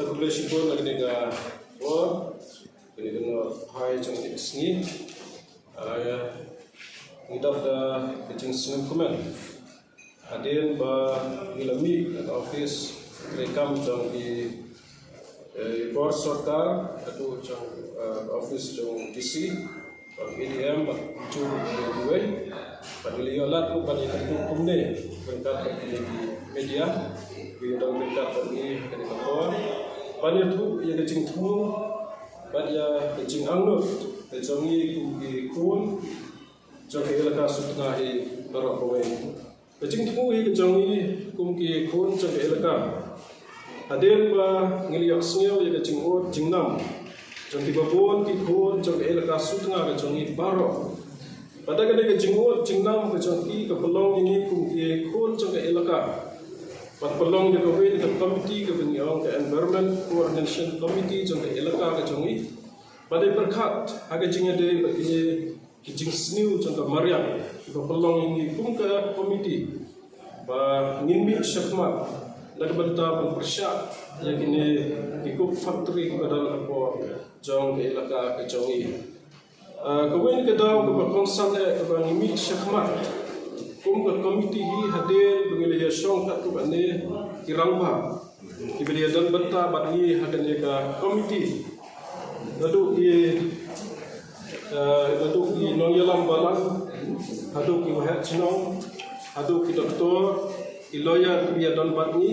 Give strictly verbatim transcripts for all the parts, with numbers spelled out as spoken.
Khublei shibun na kane ka por, kane ka nohphai jong ka sngi. Ah, ngi dap da ka jingsngewkmen hadien ba ngi la mih na ka office treikam jong ki, eh, bor sorkar, haduh jong, eh, office jong D C, bad A D M, bad jong kiwei, bad ngi la ïoh lad ruh ban ïakynduh kumne ryngkat bad ki media, ki don ryngkat bad ngi ha kane ka por, ban ïathuh ïa ka jingthmu bad ïa ka jingangnud ka jong ngi kum ki khun jong ka elaka Sutnga hi baroh kawei. Ka jingthmu hi ka jong ngi kum ki khun jong ka elaka, hadien ba ngi la ïohsngew ïa ka jingud jingnam jong kiba bun ki khun jong ka elaka Sutnga ka jong ngi baroh. Bad da kane ka jingud jingnam ka jong ki ka pynlong ïa ngi kum ki khun jong ka elaka ban pynlong ïa kawei ka komiti kaba ngi ong ka Environment Coordination Committee jong ka elaka ka jong ngi. Bad dei pyrkhat ha ka jingïadei bad kine ki jingsniew jong ka mariang kiba pynlong ïa ngi kum ka komiti ba ngin mih shakhmat na ka bynta ban pyrshah ïa kine ki coke factory kiba don hapoh jong ka elaka ka jong ngi. Ah, kawei na ka daw kaba kongsan eh kaba ngi mih shakhmat kum ka komiti hi hadien ba ngi la ïashong katto katne ki rangbah kiba la ïadon bynta bad ngi ha kane ka komiti. Naduh ki, eh, naduh ki nongïalam balang, haduh ki waheh shnong, haduh ki doktor, ki lawyer kiba ïadon bad ngi,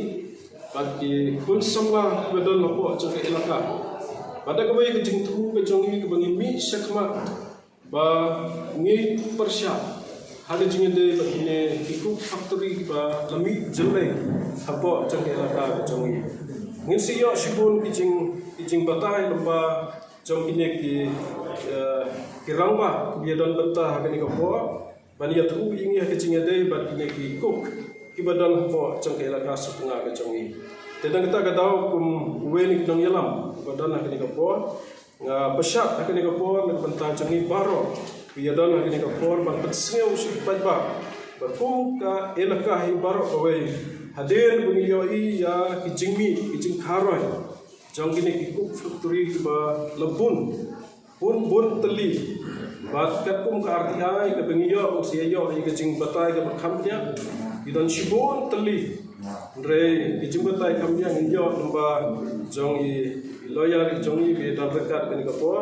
bad ki khun samla kiba don hapoh jong ka elaka. Bad da kawei ka jingthmu ka jong ngi kaba ngi mih shakhmat ba ngi pyrshah ha ka jingïadei bad kine ki coke factory kiba la mih jyllei hapoh jong ka elaka ka jong ngi. Ngin sa ïoh shibun ki jing, ki jingbatai lyngba jong kine ki, eh, ki rangbah kiba ïadon bynta ha kane ka por ban ïathuh ïa ngi ha ka jingïadei bad kine ki coke kiba don hapoh jong ka elaka Sutnga ka jong ngi. Te na kata ka daw kum uwei na ki nongïalam kiba don ha kane ka por, nga pyrshah ha kane ka por na ka bynta jong ngi baroh kiba ïadon ha kane ka por ban pynsngew sha ki paidbah ba kum ka elaka hi baroh kawei, hadien ba ngi ïohi ïa ki jingmih ki jingkharoi jong kine ki coke factory kiba la bun, bun bun tylli. Bad katkum ka R T I kaba ngi ïoh, ngi sa ïoh ïa ka jingbatai kaba kham bniah, ki don shibun tylli. Hynrei ki jingbatai kham bniah ngin ïoh lyngba jong i lawyer i jong i ba don ryngkat kane ka por,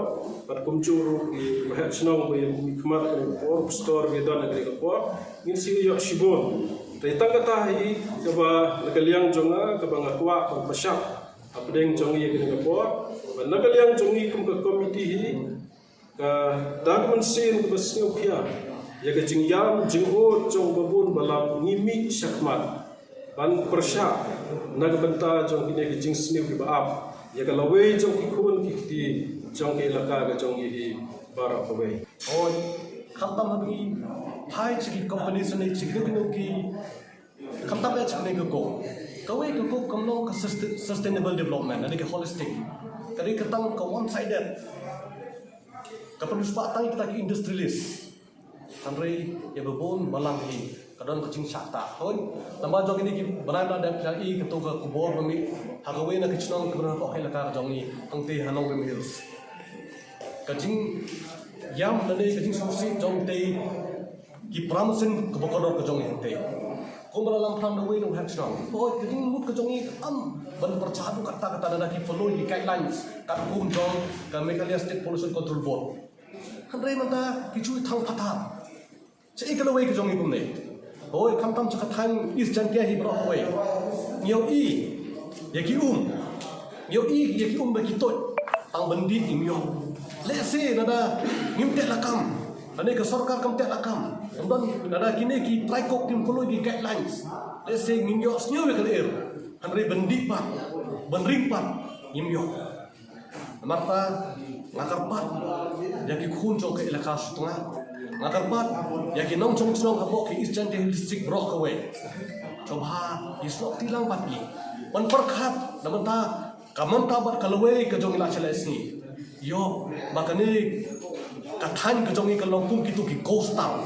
bad kumjuh ruh i waheh shnong ba ïa mihkhmat kane ka por, pastor ba don kane ka por, ngin sa ïoh shibun. Te tang kata hi kaba na ka liang jong nga kaba nga kwah ban pyrshah hapdeng jong i kane ka por. Bad na ka liang jong i kum ka komiti hi, ka da ka mynsiem kaba sngewkhia ïa ka jingïam jingud jong ba bun balang ngi mih shakhmat ban pyrshah na ka bynta jong kine ki jingsniew kiba ap ïa ka lawei jong ki khun ki kti jong ka elaka ka jong i hi baroh kawei. Hooid, khamtam ha ki phai sha ki company sha ki kino kino ki, khamtam eh sha kane ka coke. Kawei ka coke kam long ka sustain-, sustainable development, lane ka holistic. Ka dei ka tang ka one sided. Ka pynshah tang ïa kita ki industrialist. Hynrei ïa ba bun balang hi ka don ka jingshah ta. Hooid, namar jong kine ki bnai ba la dep, nga ïohi kato ka khubor ba mih ha kawei na ki shnong kiba don hapoh ka elaka ka jong ngi, hangtei ha Nongrim Hills. Ka jingïam lane ka jingsngewsih jong tei ki para mynsiem kiba kordor ka jong ngi hangtei. Kumba la lam phlang da uwei na u waheh shnong. Hooid, ka jingmut ka jong ngi kam ban pyrshah haduh katta katta, lada ki follow ki guidelines katkum jong ka Meghalaya State Pollution Control Board. Hynrei mynta ki shu thang pathar. Shaei ka lawei ka jong ngi kumne? Hooid, khamtam sha ka thaiñ East Jaintia hi baroh kawei. Ngi ïohi ïa ki um. Ngi ïohi ïa ki um ba ki tuid. Tang ban dih ngim ïoh. Lehse lada ngim teh lakam, lane ka sorkar kam teh lakam, ym don, lada kine ki trai coke kim follow ki guidelines, lehse ngin ïohsngew ïa ka lyer. Hynrei ban dih pat, ban ring pat, ngim ïoh. Namar kata nga kyrpad ïa ki khun jong ka elaka Sutnga, nga kyrpad ïa ki nongshong shnong hapoh ka East Jaintia Hills District baroh kawei. Sngewbha ïa snoh kti lang bad ngi ban pyrkhat na ka bynta ka mynta bad ka lawei ka jong ngi la sha la sngi. Ïoh ba kane ka thaiñ ka jong ngi ka long kum kito ki ghost town,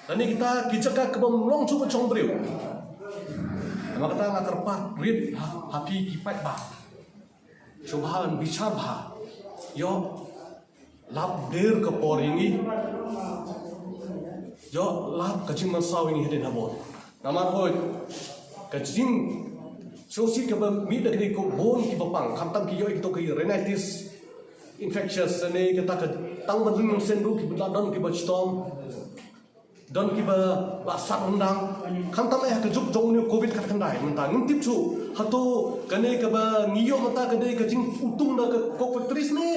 lane kita ki jaka kaba ym long shuh ka jong briew. Namar kata nga kyrpad rit ha, ha phi ki paidbah. Sngewbha ban bishar bha. Ïoh lap der ka por ïa ngi. Ïoh lap ka jingmynsaw ïa ngi hadien habud. Namar hooid ka jingsngewsih kaba mih da kane ka bun kiba pang, khamtam ki ïoh ïa kito ki rhinitis infectious ne kata ka tang ban ring mynsiem ruh kiba la don kiba chitom. Don kiba la sat ryndang. Khamtam eh ha ka juk jong une u covid khatkhyndai mynta ngim tip shuh. Hato kane kaba ngi ïoh mynta ka dei ka jingutung na ka coke factories ne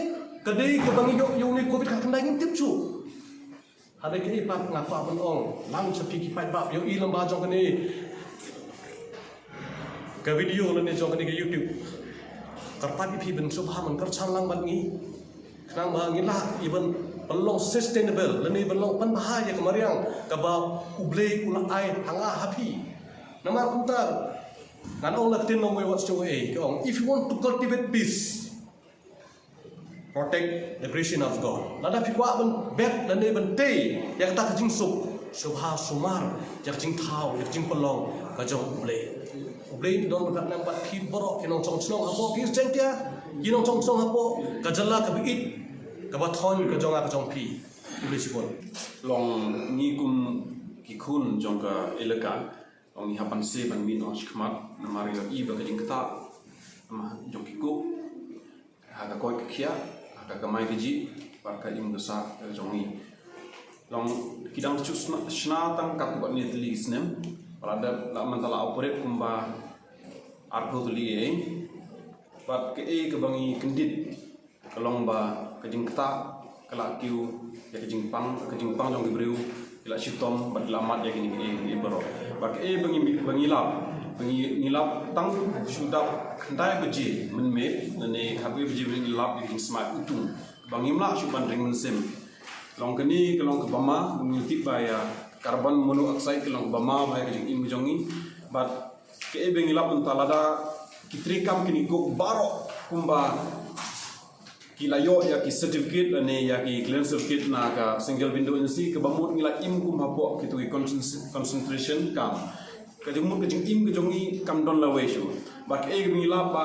ka dei kaba ngi ïoh ïa une u covid khatkhyndai ngim tip shuh. Hynrei kaei pat nga kwah ban ong lang sha phi ki paidbah, ïohi lyngba jong kane ka video lane jong kane ka YouTube. Kyrpad ïa phi ban sngewbha ban kyrchan lang bad ngi. Khnang ba ngi lah ïa ban pynlong sustainable lane ban long pynbha ïa ka mariang kaba U Blei u la ai ha nga ha phi. Namar kumta ngan ong la ktien nongwei wat sngewei ka ong, if you want to cultivate peace, protect the creation of God. Lada phi kwah ban bet lane ban tei ïa kata ka jingsuk, sngewbha sumar ïa ka jingthaw ïa ka jingpynlong ka jong U Blei. U Blei un don bad nang bad phi baroh ki nongshong shnong hapoh ki Jaiñtia, ki nongshong shnong hapoh ka jylla kaba ïeit kaba thoiñ ka jong nga ka jong phi. U Blei shibun. Long ngi kum ki khun jong ka elaka, long ngi hap ban sngewbha ban mih noh shakhmat namar ïohi ba ka jingktah jong ki coke ha ka koit ka khiah, ha ka kamai kajih bad ka im ka sah ka jong ngi. Long ki dang shu shna, shna tang katto katne tylli ki snem. Ba la dep la mynta la operate kumba arphew tylli ei. Bad kaei kaba ngi kyndit ka long ba ka jingktah ka la kiew ïa ka jingpang, ka jingpang jong ki briew ki la shitom bad ki la mad ïa kine kiei kiei baroh. Bad kaei ba ngi, ba ngi lap, ba ngi, ngi lap tang shu dap khyndai baje mynmiet lane khatwei baje mynmiet ngi lap ïa ka jingsmai utung ba ngim lah shuh ban ring mynsiem. Long kane ka long kaba ma, ngi tip ba ïa carbon monoxide ka long kaba ma bha ïa ka jingim ka jong ngi. Bad kaei ba ngi lap mynta lada ki treikam kine ki coke baroh kumba ki la ïoh ïa ki certificate lane ïa ki clearance certificate na ka single window agency kaba mut ngi la im kum hapoh kito ki concent-, concentration camp. Ka jingmut ka jingim ka jong ngi kam don lawei shuh. Bad kaei ba ngi lap ba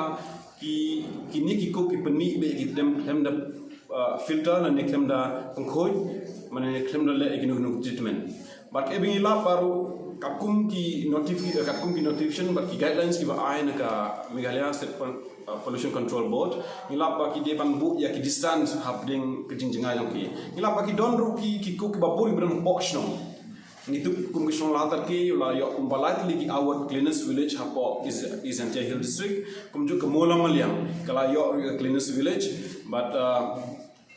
ki, kine ki coke ki pynmih beit ïa ki khlem, khlem da, uh, filter lane khlem da pynkhuid, mane khlem da leh ïa kino kino treatment. Bad kaei ba ngi lap baroh katkum ki notifi-, eh, katkum ki notification bad ki guidelines kiba ai na ka Meghalaya State Pol-, eh, Pollution Control Board, ngi lap ba ki dei ban buh ïa ki distance hapdeng ka jingjngai jong ki. Ngi lap ba ki don ruh ki, ki coke kiba bun kiba don hapoh shnong. Ngi tip kum ka shnong Lahterkei la ïoh kumba lai tylli ki award Cleanest Village hapoh East, East Jaintia Hills District, kumjuh ka Mawlamyniang ka la ïoh ruh ka Cleanest Village. Bad, eh,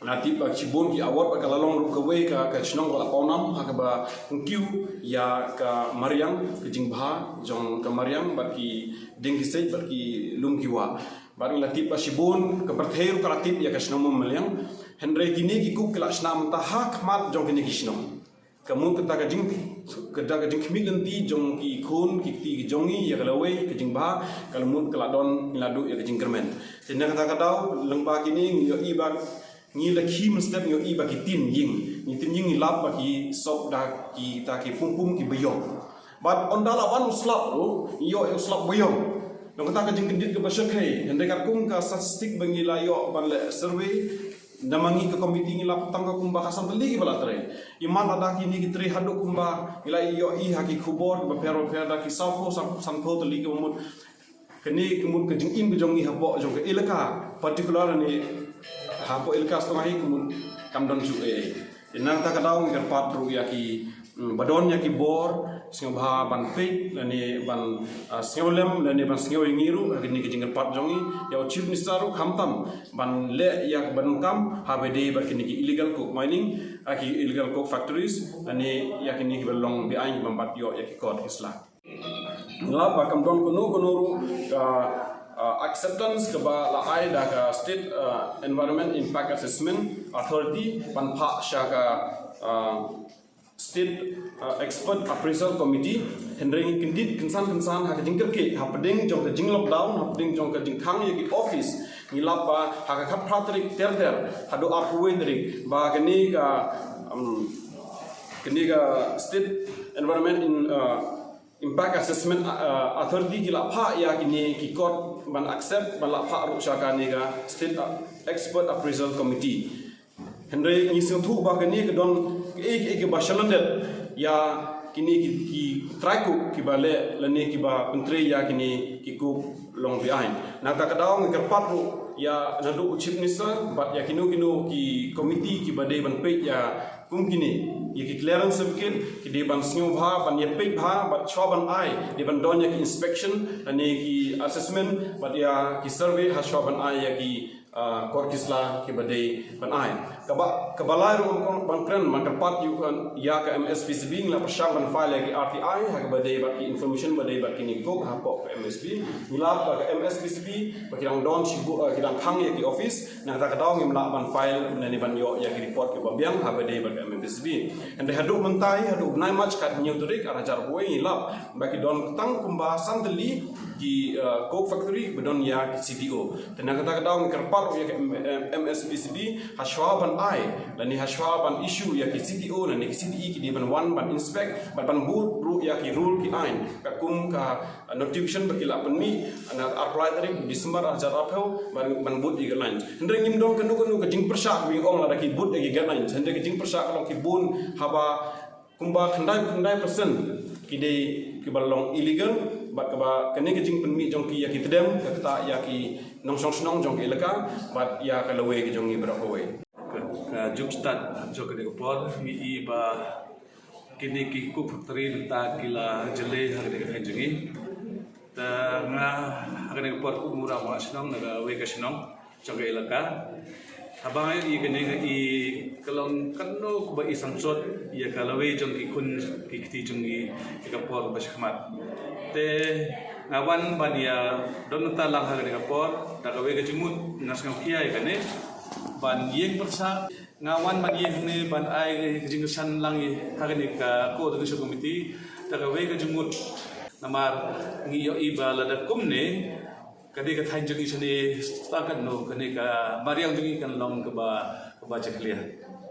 nga tip ba shibun ki award bad ka la long ruh kawei ka, ka shnong ba la pawnam ha kaba kyntiew ïa ka mariang, ka jingbha jong ka mariang bad ki dieng ki siej bad ki lum ki wah. Bad nga la tip ba shibun ka pyrthei ruh ka la tip ïa ka shnong Mawlamyniang. Hynrei kine ki coke ki la shna mynta ha khmat jong kine ki shnong. Ka mut kata ka jing, kata ka jingkhmih lynti jong ki khun ki kti ki jong ngi ïa ka lawei ka jingbha, ka la mut ka la don, ngi la duh ïa ka jingkyrmen. Te na kata ka daw lyngba kine ngi ïohi ba ngi la khie mynstep ngi ïohi ba ki tin ïing, ngi tin ïing ngi lap ba ki sop da kita ki pum pum kiba ïong. Bad ynda la wan u slap ruh ngi ïoh ïa u slap ba ïong. Nangta ka jingkyndit kaba shyrkhei, hynrei katkum ka statistic ba ngi la ïoh ban leh survey, namar ngi ka komiti ngi lap tang ka kumba khatsan tylli kiba la trei. Imat lada kine ki trei haduh kumba ngi la ïohi ha ki khubor kiba pher ba pher da ki sawphew, san, sanphew tylli kiba mut. Kane ka mut ka jingim ka jong ngi hapoh jong ka elaka, particular ne hapoh elaka Stongahi ka mut kam don shuh ei. Te nangta ka daw ngi kyrpad ruh ïa ki, mm, ba don ïa ki bor, sngewbha ban peit lane ban, ah, sngewlem lane ban sngew ïa ngi ruh ha kane ka jingkyrpad jong ngi. Ïa u Chief Minister ruh khamtam ban leh ïa ka ban kam ha ba dei bad kine ki illegal coke mining, ah, ki illegal coke factories lane ïa kine kiba long beaiñ kiba ym pat ïoh ïa ki kot ki sla. Ngi lap ba kam don kano kano ruh ka, ah, acceptance kaba la ai da ka State, ah, Environment Impact Assessment Authority ban phah sha ka, ah, State, ah, Expert Appraisal Committee. Hynrei ngi kyndit kynsan kynsan ha ka jingkyrkieh hapdeng jong ka jinglockdown, hapdeng jong ka jingkhang ïa ki office. Ngi lap ba ha ka khatphra tarik ter ter haduh arphew wei tarik ba kane ka, um, kane ka State Environment in, ah, Impact Assessment, ah, Authority ki la phah ïa kine ki kot ban accept ban la phah ruh sha kane ka State Expert Appraisal Committee. Hynrei ngi sngewthuh ba kane ka don kiei kiei kiba shalyndet ïa kine ki, ki trai cook kiba leh lane kiba pyntrei ïa kine ki cook long behind. Na kata ka daw ngi kyrpad ruh ïa naduh u Chief Minister bad ïa kino kino ki committee kiba dei ban peit ïa kum kine, ïa ki clearance certificate ki dei ban sngewbha ban ïa peit bha bad shuwa ban ai, dei ban don ïa ki inspection lane ki assessment bad ïa ki survey ha shuwa ban ai ïa ki, ah, kor ki sla kiba dei ban ai. Kaba, kaba lai ruh ban, ban kren, ban kyrpad ïa ka, ïa ka M S P C B, ngi la pyrshang ban file ïa ki R T I ha kaba dei bad ki information ba dei bad kine ki cook hapoh ka M S P. Ngi lap ba ka M S P C B ba ki dang don shibun, ah, ki dang khang ïa ki office, na kata ka daw ngim lah ban file lane ban ïoh ïa ki report kiba biang ha kaba dei bad ka M S P C B. Hynrei haduh mynta, haduh bnai March, ka hynñiew tarik ar hajar arphew wei, ngi lap ba ki don tang kumba san tylli ki, ah, cook factory ba don ïa ki C T O. Te na kata ka daw ngi kyrpad ruh ïa ka M-, M-, M S P C B ha shuwa ban ai lane ha shuwa ban issue ïa ki C T O lane ki C T E ki dei ban wan ban inspect bad ban bud ruh ïa ki rule ki aiñ. Katkum ka, ah, notification ba ki la pynmih ha arphew lai tarik December ar hajar arphew ban, ban bud ïa ki line. Hynrei ngim don kano kano ka jingpyrshah ba ngi ong lada ki bud ïa ki guidelines. Hynrei ka jingpyrshah ka long ki bun haba kumba khyndai, khyndai percent ki dei kiba long illegal, bad kaba kane ka jingpynmih jong ki ïa ki tdem ka ktah ïa ki nongshong shnong jong ka elaka bad ïa ka lawei ka jong ngi baroh kawei. Ka, ka jumstad jong kane ka por ngi i ba kine ki cook factory mynta ki la jyllei ha kane ka thaiñ jong ngi. Te nga ha kane ka por kum u rangbah shnong na kawei ka shnong jong ka elaka, haba nga ïohi kane nga i ka long kano kaba i sangshot ïa ka lawei jong ki khun ki kti jong ngi ïa ka por ba shakhmat. Te nga wan ban ïa don nangta lang ha kane ka por da kawei ka jingmut, nga sngewkhia ïa kane ban ïeng pyrshah. Nga wan ban ïeng hangne ban ai ka jingkyrshan lang ïa ha kane ka coordination committee da kawei ka jingmut. Namar ngi ïohi ba lada kumne ka dei ka thaiñ jong ngi shane, tang katno kane ka mariang jong ngi kan long kaba, kaba jakhlia.